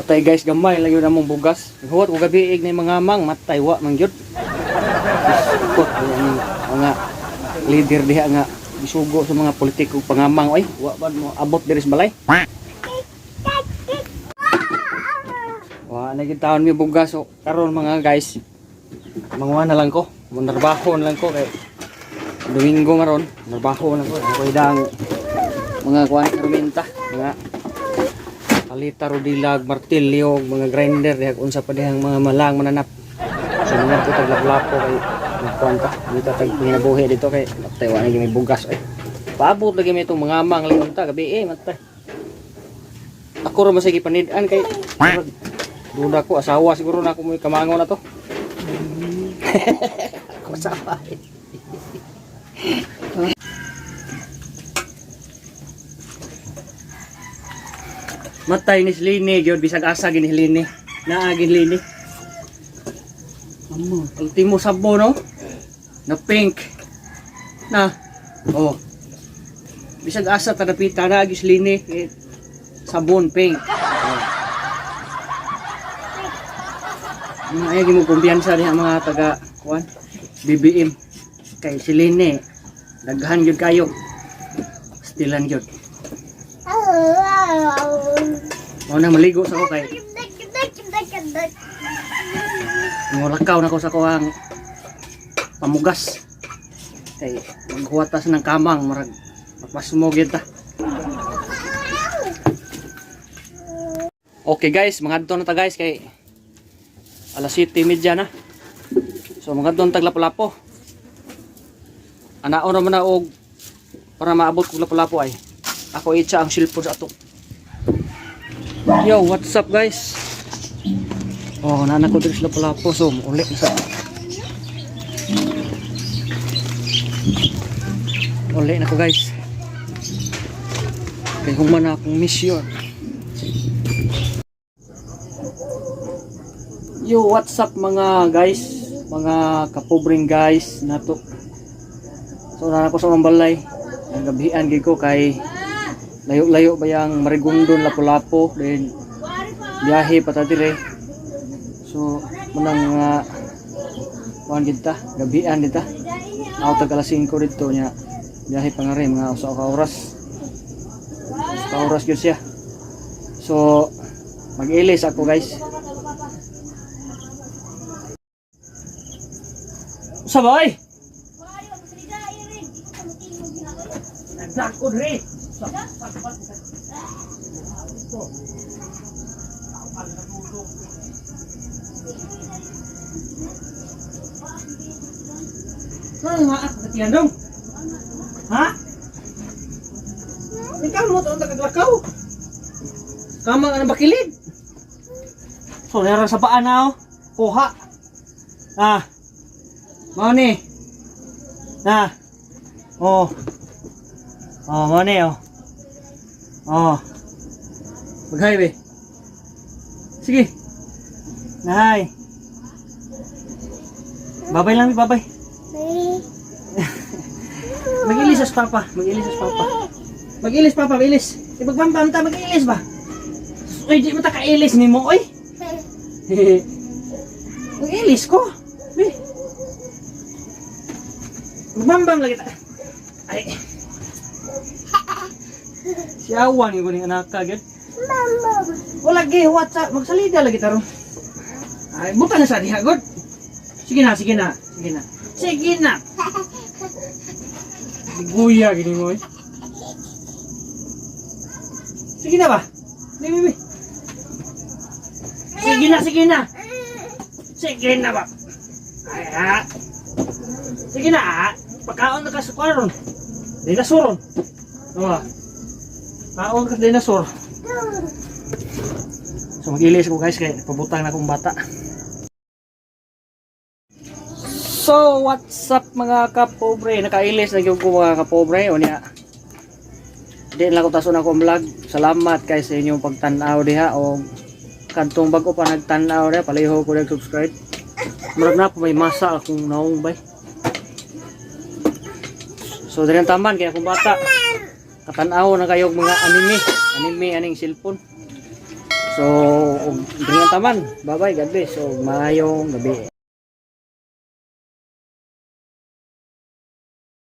Patay guys, gamay lagi na mong bugas. Huwat ko gabi na yung mga mang matay wa man gyud. Ko mga leader diha nga gisugo sa mga politiko pangamang oy, wa ba mo abot diri sa balay? Wa na gyud taon mi bugas, so karon mga guys, manguha na lang ko. Munarbaho na lang ko kay Domingo maron, narbaho na ko. Ako idang mga kuan herminta, mga palita rodilag, martilyo, mga grinder diha unsa pa dihang mga malang mananap. So mga po tag lapo kay magkuan ta, dito tag panginabuhi dito kay matay wa na gyud may bugas ay. Paabot lagi may itong mga mang lang unta gabi eh matay. Ako ra man sige panid-an kay murag duda ko asawa siguro na ako mo kamango na to. Ako asawa. Matay ni Lini gyud bisag asa gini Lini. Naa gini Lini. Amo, ultimo sabo no. Na pink. Na. Oh. Bisag asa ta dapita na gis Lini. Eh, sabon pink. Oh. Mga ay mo kumpiyansa diha mga taga kuan BBM kay si Lini daghan gyud kayo. Stilan gyud. Mao na maligo sa ko kay ngulakaw na ko sa kuang pamugas kay maghuwatas ng kamang murag mapasmo gyud ta. Okay guys, mangadto na ta guys kay alas 7:30 na. So mangadto na tag Lapu-Lapu. Anaon ra man na og para maabot kog Lapu-Lapu ay. Ako itsa ang cellphone sa ato. Yo, what's up guys? Oh, nana ko diri sa Lapu-Lapu, so uli na sa. Uli na ko guys. Kay human na akong mission. Yo, what's up mga guys? Mga kapobreng guys nato. So nana ko sa unang balay. Ang gabihan gid ko kay layo-layo ba yang Marigondon Lapu-Lapu then biyahe pa ta dire. So manang mga kuan gid ta, gabian dita. Ako tag alas 5 dito nya. Biyahe pa nga rin mga usa ka oras. Usa ka oras gyud siya. So mag-ilis ako guys. Usa ba oy? Nagdako diri. Ano nga ako katiyan dong? Ha? Ikaw mo taon nakaglakaw. Kamang anong bakilid? So, meron sa paa na oh. Kuha. Ah. Mao ni. Na. Oh. Oh, mao ni oh. Oh. Mag-hi be. Sige. Nay. Babay lang, babay. Mag-ilis as papa, mag-ilis as papa. Mag-ilis papa, mag-ilis. Ipagbambam ta, mag-ilis ba? Uy, di mo ta kailis ni mo, oy. Mag-ilis ko. Bi. Magbambam lagi ta. Ay. Siyawan yung kuning anak ka, gyud. Wala gi, what's up? Magsalida lagi ta ron. Ay, buta na sa diha, god. Sige na, sige na, sige na. Sige na. Guya gini mo eh. Sige na ba? Bi, bi, bi. Sige na, sige na. Sige na ba? Ay, ah. Sige na, ah. Pagkaon na ka sa kwaron. Dinasuron. Oh. Kaon ka sa dinosaur. So mag-ilis ko guys kay pabutang na akong bata. So what's up mga kapobre? Nakailis na gyud ko mga kapobre unya. Di na lang ko tason akong vlog. Salamat kay sa inyong pagtan-aw diha o kadtong bago pa nagtan-aw diha paliho ko nag-subscribe. Murag na po may masa akong naong bay. So diri ang taman kay akong bata. Katanaw na kayo og mga anime, anime aning cellphone. So, og diri taman. Bye bye, God bless. So, maayong gabi.